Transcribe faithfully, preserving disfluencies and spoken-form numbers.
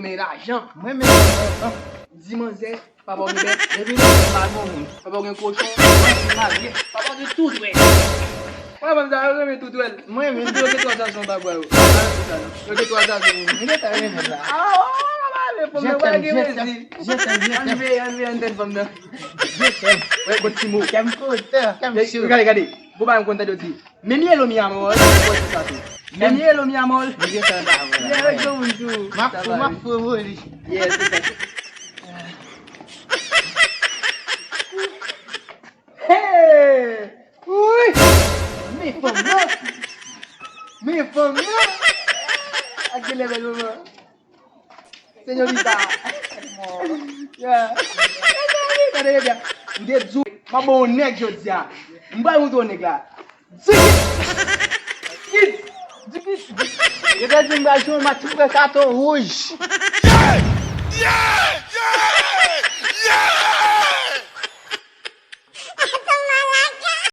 renmen lajan. Mwen menm, di manzè, papa w gen bèt, epi nou pa bon moun. Papa w gen kochon, papa w gen tout, wè. Wè, fanm sa yo renmen tout, wè. Mwen menm, yo gen twa zazen anba bra yo. Yo gen twa zazen, menm. Mwen gentan renmen la. Ah, oh, ale, fanm nan pa gen mezi. Ann veye, ann veye anndan fanm nan. Wè, bon ti mo. Kè m kontan, kè m cho. Gade, gade. Bon, ba m kontan yo di. Me mielo, mi amor. Mwen di sa tou. Me mielo, mi amor. Mwen gentan la, mwen la. Lè yo granmoun tou. M ap fou, m ap fou, voli. Yes, se sa. Hey! Wi! Men fanm nan! Men fanm nan! Ak gen lè bèl moman. Senyorita. Yeah. Tande byen. M te di w, m ap ba w yon nèg jodi a. M pral montre w nèg la. Dikit! Kit! Dikit! Yo te di m pral jwe yon match, m pran katon wouj.